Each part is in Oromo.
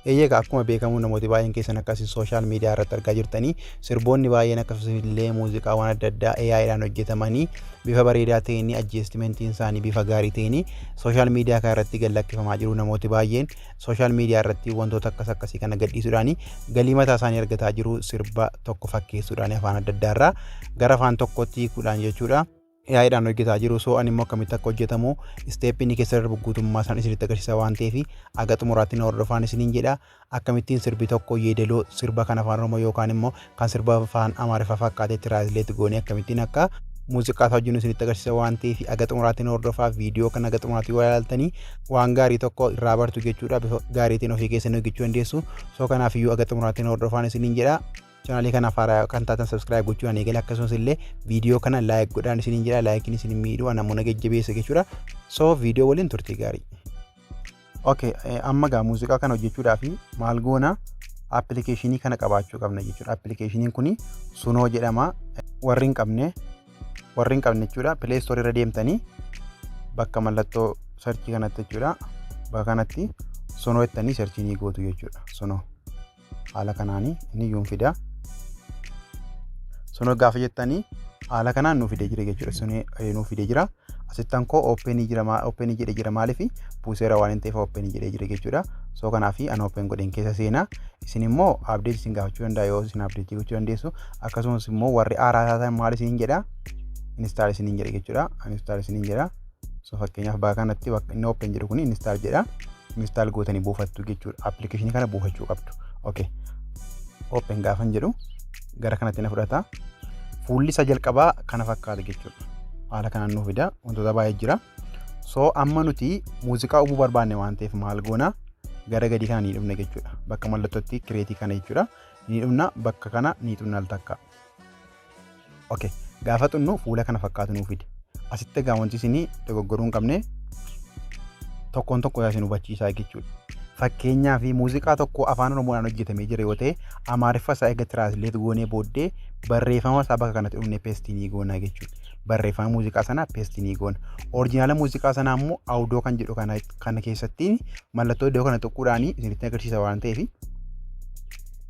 Eeyyee, akkuma beekamu namooti baay'een keessan akkasii social media irratti argaa jirtanii, sirboonni baay'een akkasumas illee muuziqaawwan adda addaa AI'dhaan hojjetamanii bifa bareedaa ta'een, adjustmentiin isaanii bifa gaarii ta'een social media kana irratti gad lakkifamaa jiru. Namooti baay'een social media irratti wantoota akkas akkasii kana gadhiisuudhaan galii mataa isaanii argataa jiru, sirba tokko fakkeessuudhaan, afaan adda addaa irraa gara afaan tokkotti hiikuudhaan jechuudha. AI'dhaan hojjetaa jiru. So ani immoo akkamitti akka hojjetamu, stepii inni keessa darbu guutummaa isaan isinitti agarsiisa waan ta'eef, aga xumuraatti na hordofaan isiniin jedha. Akkamittiin sirbi tokko yeedaloo sirba kan Afaan Oromoo yookaan immoo kan sirba Afaan Amaariffaa fakkaatee translate goonee akkamittiin akka muuziqaa isaa hojjennu isinitti agarsiisa waan ta'eef, aga xumuraatti na hordofaa. Viidiyoo kana aga xumuraatti yoo ilaaltanii waan gaarii tokko irraa bartu jechuudha. Bifa gaariitiin ofii keessan hojjechuu dandeessu. So kanaaf iyyuu aga xumuraatti na hordofaan isiniin jedha. Channelii kanaaf haaraa kan taatan subscribe gochuudhaan eegale, akkasumas illee viidiyoo kana like godhaan isiniin jedha. Likeiin isin miidhuu namoota jajjabeessa jechuudha. So viidiyoo waliin turtii gaarii. Okay, amma gaa muuziqaa kana hojjechuudhaaf maal goona? Applicationii kana qabaachuu qabna jechuudha. Applicationiin kun Suno jedhama. Warri hin qabne jechuudha. Play Store irra deemtanii bakka mallattoo searchii kanatti jechuudha. Bakka kanatti Suno jettanii searchii ni gootu jechuudha. Suno haala kanaanii inni iyyuu fida. Suno gaafa jettanii haala kanaan nuu fidee jira jechuudha. Suni nuu fidee jira. Asittan koo openii jira, openii jedhee jira. Maaliif? Buuseera waan hin ta'eef openii jedhee jira jechuudha. So kanaaf an open godheen keessa seenaa. Isin immoo update isin gaafachuu danda'a, yoo isin update gochuu dandeessu. Akkasumas immoo warri haaraa taatan maal isiniin jedha? Install isiniin jedha jechuudha. Install isiniin jedha. So fakkeenyaaf bakka kanatti bakka inni open jedhu kun install jedha. Install gootanii buufattu jechuudha. Applicationii kana buufachuu qabdu. Okay. Open gaafan jedhu gara kanatti na fudhata. Fuulli isa jalqabaa kana fakkaata jechuudha. Haala kanaan nuuf fida. Wantoota baay'ee jira. So amma nuti muuziqaa uumuu barbaanne waan ta'eef maal goona? Gara gadii kana ni dhufna jechuudha. Bakka mallattootti createii kana jechuudha. Ni dhufna, bakka kana ni xunna al takka. Okay. Gaafa xunnu fuula kana fakkaatu nuuf fide. Asitti egaa wanti isinii dogoggoruu hin qabne tokkoon tokko isin hubachiisaa jechuudha. Fakkeenyaaf muuziqaa tokko Afaan Oromoodhaan hojjetamee jira yoo ta'e, Amaariffa isaa eega translate goonee booddee barreeffama isaa bakka kanatti dhufnee paste ni goona jechuudha. Barreeffama muuziqaa sanaa paste ni goona. Originala muuziqaa sanaa immoo audio kan jedhu kana keessatti mallattoo iddoo kana tuquudhaan isinitti agarsiisa waan ta'eef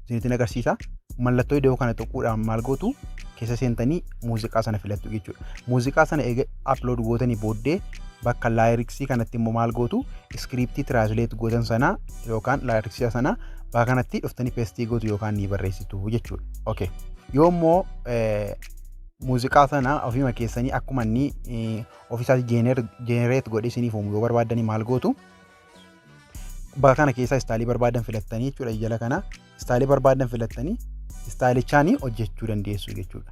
isinitti agarsiisa. Mallattoo iddoo kana tuquudhaan maal gootu? Keessa seentanii muuziqaa sana filattu jechuudha. Muuziqaa sana eega upload gootanii booddee bakka lyricsii kanatti immoo maal gootu? Scriptii translate gootan sana yookaan lyricsii sana bakka kanatti dhuftanii paste gootu yookaan ni barreessitu jechuudha. Okay. Yoo immoo muuziqaa sana ofiima keessanii akkuma inni ofiisaati generate godhee isiniif uumu yoo barbaaddanii maal gootu? Bakka kana keessaa styleii barbaadan filattanii jechuudha. Jala kana styleii barbaadan filattanii styleichaanii hojjechuu dandeessu jechuudha.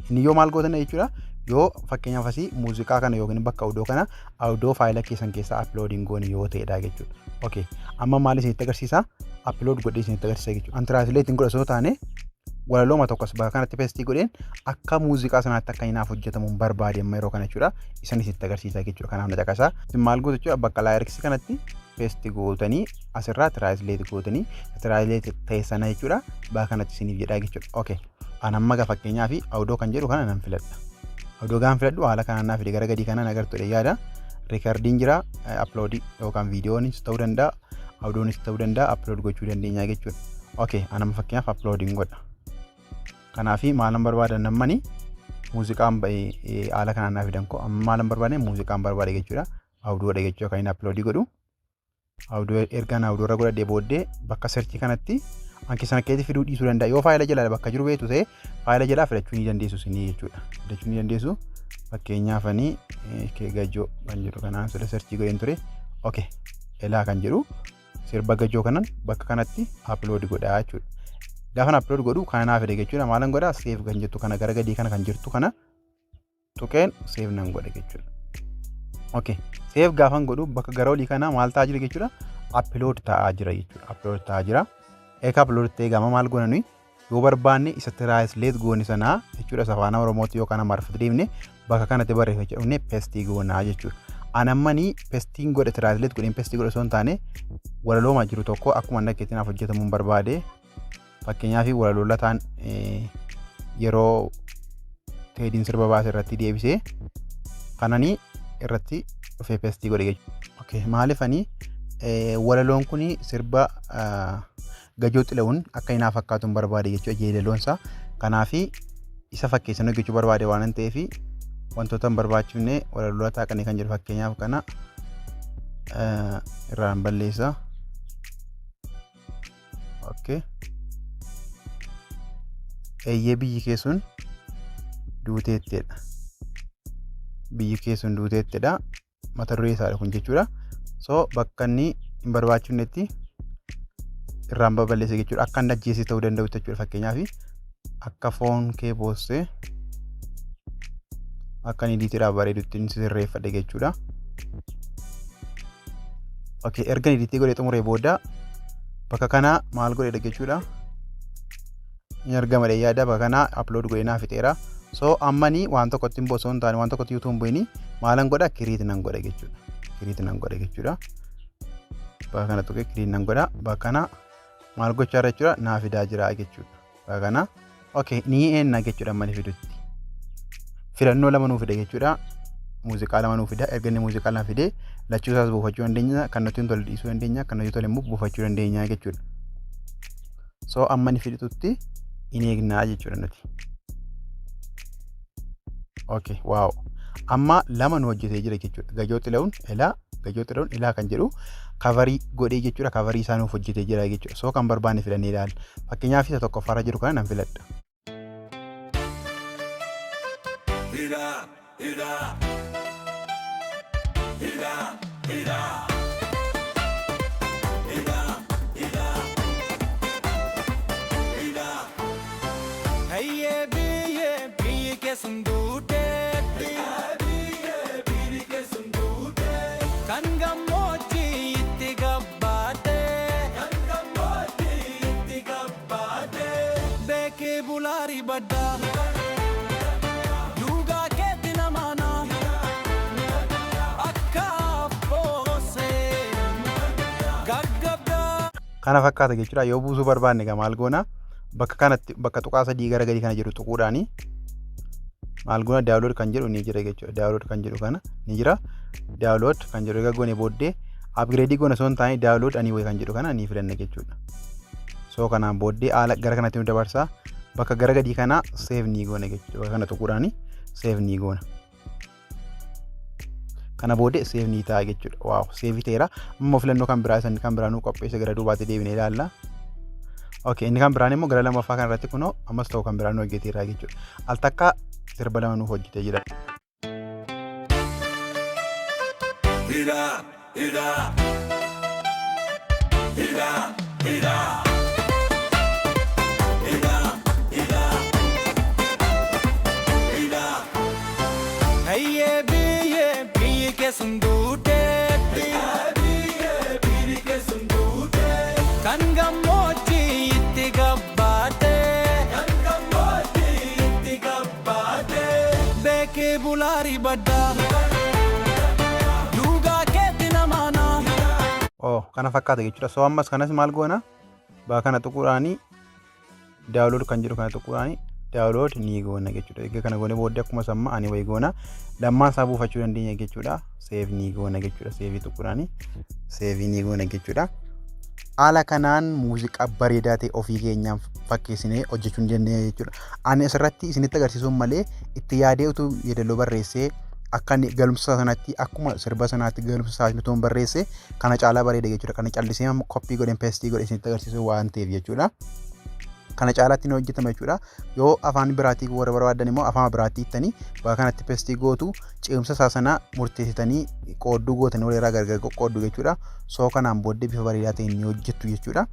Inni yoo maal gootan jechuudha, yoo fakkeenyaaf asii muuziqaa kana yookiin bakka audio kana audio faayila keessan keessaa uploadiin goone yoo ta'edha jechuudha. Okay. Amma maal isinitti agarsiisa? Upload godhee isinitti agarsiisa jechuudha. An translatein godha osoo taane walalooma tokkos bakka kanatti paste godheen akka muuziqaa sanaatti akka inaaf hojjetamu barbaade amma yeroo kana jechuudha. Isan isinitti agarsiisa jechuudha. Kanaaf na caqasaa. Isin maal gootu jechuudha? Bakka lyricsii kanatti paste gootanii asirraa translate gootanii translate ta'e sana jechuudha, bakka kanatti isiniif jedhaa jechuudha. Okay. An amma fakkeenyaaf audio kan jedhu kana nan filadha. Audio gaafa filadhu haala kanaan naaf fide. Gara gadii kanaan agartudha yaada. Recordiin jira, uploadii yookaan viidiyoonis ta'uu danda'a, audioonis ta'uu danda'a, upload gochuu dandeenya jechuudha. Okay, an amma fakkeenyaaf uploadiin godha. Kanaafi maalan barbaadan nammani? Muuziqaan haala kanaan naaf fidan koo amma maalan barbaade? Muuziqaan barbaade jechuudha. Audiodha jechuudha kan inni uploadii godhu. Audio ergaan audio irra godhadhee booddee bakka searchii kanatti hanki sana keessatti fiduu dhiisuu danda'a. Yoo faayila jalaa bakka jiru beektu ta'e faayila jalaa filachuu ni dandeessu isinii jechuudha. Filachuu ni dandeessu. Fakkeenyaaf ani gajoo kan jedhu kanaan sila searchii godheen ture. Okay. Elaa kan jedhu sirba gajoo kanan bakka kanatti upload godhaa jechuudha. Gaafa upload godhu kana naa fide jechuudha. Maalan godhaa? Save kan jettu kana, gara gadii kana kan jirtu kana tuqeen save nan godha jechuudha. Okay. Save gaafan godhu bakka gara olii kana maal ta'aa jira jechuudha? Upload ta'aa jira jechuudha. Upload ta'aa jira. Eega upload ta'ee gama maal goona nuyi? Yoo barbaanne isa translate goone sanaa jechuudha, isa Afaan Oromootti yookaan Amaariffatti deemne bakka kanatti barreeffachuu dhufne paste goonaa jechuudha. An ammanii pasteiin godhe, translate godheen paste godhe osoo hin taane, walalooma jiru tokko akkuma dhaggeetti naaf hojjetamuun barbaade. Fakkeenyaaf walaloo Lataan yeroo Teediin sirba baase irratti deebisee kananii irratti dhufee paste godhe jechuudha. Okay, maaliif ani Walaloon kun sirba Gajoo Xila'uun akka inni naaf fakkaatu hin barbaade jechuudha jeedaloonsaa. Kanaaf isa fakkeessan hojjechuu barbaade waan ta'eef, wantoota hin barbaachifne, walaloo taaqanii kan jedhu fakkeenyaaf kana irraan balleessa. Okay. Eeyyee, biyyi kee sun duuteettedha. Biyyi kee sun duuteettedha. Mata duree isaadha kun jechuudha. So bakka inni hin barbaachifnetti irraan babal'eessa jechuudha. Akka inni ajjeesee ta'uu danda'u jechuudha. Fakkeenyaaf akka foon kee boossee akka inni editiidhaaf bareedutti inni sirreeffadhe jechuudha. Okay, erga editii godhee xumuree booda bakka kana maal godhedha jechuudha. Inni argama yaada bakka kana upload godhee naa fixeera. So ammani waan tokkotti hin osoo hin taane, waan tokkotti yuutuu hin bu'ini, maalan godha? Create nan godha jechuudha. Create nan godha jechuudha. Bakka kana tuqee create nan godha. Bakka kana maal gochaa jira jechuudha? Naa fidaa jira jechuudha. Bakka kana okay ni eenna jechuudha ammani fidutti. Filannoo lama nuu fida jechuudha. Muuziqaa lama nuu fida. Erga inni muuziqaa lama fidee, lachuu isaas buufachuu dandeenya. Kan nutti hin tolle dhiisuu dandeenya. Kan nutti tole immoo buufachuu dandeenya jechuudha. So amma inni fidutti in eegnaa jechuudha nuti. Okay, wow. Amma lama nu hojjetee jira jechuudha. Gajoo Xila'uun ilaa, Gajoo Xila'uun ilaa kan jedhu coverii godhee jechuudha. Coverii isaa nuuf hojjetee jira jechuudha. So kan barbaanne filannee ilaalla. Fakkeenyaaf isa tokkoffaarra jiru kana nan filadha. Hidhaa, hidhaa. Hidhaa, hidhaa. Hidhaa, hidhaa. Hidhaa. Hayyee biyyee, biyyi keessan duuteetti. Biyyee, biyyi keessan duuteetti. Kan gammoojjii itti gabbaate. Kan gammoojjii itti gabbaate. Beekee bulaarii baddaa. Dhugaa keetti namaana. Akka affoosee. Gaggabdaa. Kana fakkaata jechuudha. Yoo buusuu barbaanne egaa maal goona? Bakka kanatti, bakka tuqaa sadii gara gadii kana jiru tuquudhaani maal goona? Download kan jedhu ni jira jechuudha. Download kan jedhu kana ni jira. Download kan jedhu egaa goone booddee, upgrade goona osoo hin taane, download anyway kan jedhu kana ni filanna jechuudha. So kanaan booddee haala gara kanatti nu dabarsa. Bakka gara gadii kana save ni goona jechuudha. Bakka kana tuquudhaani save ni goona. Kana booddee save ni ta'a jechuudha. Wow, save ta'eera. Amma filannoo kan biraa isan kan biraa nu qopheesse gara duubaatti deebinee ilaalla. Okay, inni kan biraan immoo gara lammaffaa kan irratti kunoo ammas ta'u kan biraa nu hojjeteera jechuudha. Al takka sirba lama nuuf hojjetee jira. Hidhaa, hidhaa. Hidhaa, hidhaa. Hidhaa, hidhaa. Hidhaa. Hayyee biyyee, biyyi keessan duuteetti. Biyyee, biyyi keessan duuteetti. Kan gammoojjii itti gabbaate. Kan gammoojjii itti gabbaate. Beekee bulaarii baddaa. Dhugaa keetti namaana. Oh, kana fakkaata jechuudha. So ammas kanas maal goona? Bakka kana tuquudhaani, download kan jedhu kana tuquudhaani download ni goona jechuudha. Egaa kana goone booddee akkuma samma ani wayi goona. Lammaan isaa buufachuu dandeenya jechuudha. Save ni goona jechuudha. Save tuquudhaani save ni goona jechuudha. Haala kanaan muuziqaa bareedaa ta'e ofii keenyaan fakkeessinee hojjechuu ni dandeenya jechuudha. Ani asirratti isinitti agarsiisuun malee, itti yaadee utuu yeedaloo barreessee, akka inni galumsa sanatti, akkuma sirba sanaatti galumsa isaa utuu hin barreesse, kana caalaa bareeda jechuudha. Kana callisee copy godheen paste godhee isinitti agarsiisuu waan ta'eef jechuudha. Kana caalaatti ni hojjetama jechuudha. Yoo afaan biraatii warra barbaadan immoo afaan biraatti hiiktanii bakka kanatti paste gootu, ce'umsa isaa sana murteessitanii qoodduu gootanii walirraa gargar qoqqooddu jechuudha. So kanaan booddee bifa bareedaa ta'een ni hojjettu jechuudha.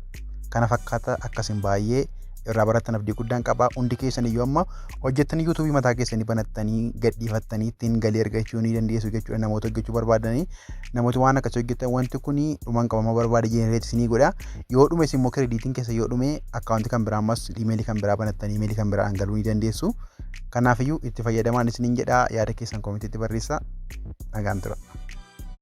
Kana fakkaata. Akkasiin baay'ee irraa barattan abdii guddaan qaba. Hundi keessan iyyuu amma hojjettanii YouTubeii mataa keessanii banattanii gadhiifattanii ittiin galii argachuu ni dandeessu jechuudha. Namoota hojjechuu barbaadanii, namooti waan akkasii hojjetan, wanti kun dhuman qabama barbaade generate isinii godha. Yoo dhumes immoo, creditiin keessa yoo dhume, accountii kan biraa ammas emailii kan biraa banattanii emailii kan biraan galuu ni dandeessu. Kanaafiyyuu itti fayyadamaan isiniin jedha. Yaada keessan commentiitti barreessaa. Nagaan tura.